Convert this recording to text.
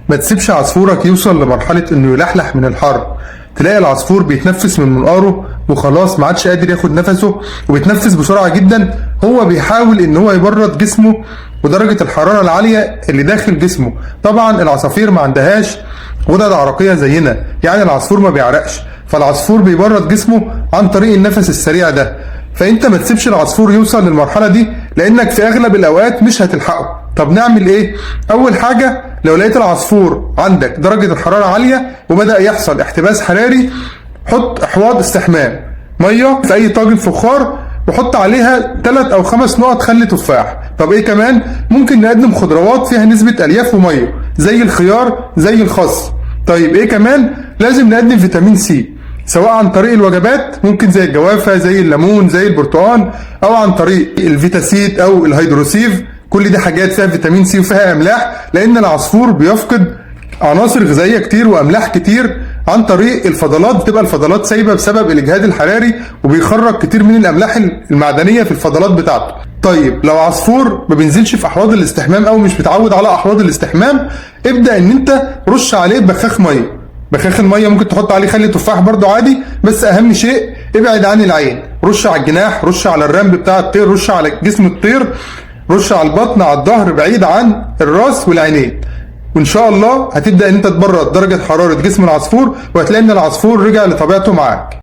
ما تسيبش عصفورك يوصل لمرحلة انه يلحلح من الحر. تلاقي العصفور بيتنفس من منقاره وخلاص ما عادش قادر ياخد نفسه وبيتنفس بسرعة جدا. هو بيحاول ان هو يبرد جسمه ودرجة الحرارة العالية اللي داخل جسمه. طبعا العصافير ما عندهاش غدد عرقية زينا، يعني العصفور ما بيعرقش، فالعصفور بيبرد جسمه عن طريق النفس السريع ده. فانت ما تسيبش العصفور يوصل للمرحلة دي، لانك في اغلب الاوقات مش هتلحقه. طب نعمل ايه؟ اول حاجة، لو لقيت العصفور عندك درجة الحرارة عالية وبدأ يحصل احتباس حراري، حط احواض استحمام مية في اي طاجن فخار وحط عليها 3 او 5 نقط خل تفاح. طب ايه كمان؟ ممكن نقدم خضروات فيها نسبة الياف ومية زي الخيار زي الخس. طيب ايه كمان؟ لازم نقدم فيتامين سي، سواء عن طريق الوجبات ممكن زي الجوافة زي الليمون زي البرتقال، او عن طريق الفيتاسيد او الهيدروسيف. كل دي حاجات فيها فيتامين سي وفيها املاح، لان العصفور بيفقد عناصر غذائية كتير واملاح كتير عن طريق الفضلات. بتبقى الفضلات سايبه بسبب الاجهاد الحراري، وبيخرج كتير من الاملاح المعدنية في الفضلات بتاعته. طيب لو عصفور ما بينزلش في احواض الاستحمام او مش متعود على احواض الاستحمام، ابدا ان انت رش عليه بخاخ مية. بخاخ المية ممكن تحط عليه خل تفاح برضو عادي، بس اهم شيء ابعد عن العين. رش على الجناح، رش على الرنب بتاع الطير، رش على جسم الطير، رش على البطن، على الظهر، بعيد عن الراس والعينين. وان شاء الله هتبدا ان انت تبرد درجه حرارة جسم العصفور، وهتلاقي ان العصفور رجع لطبيعته معاك.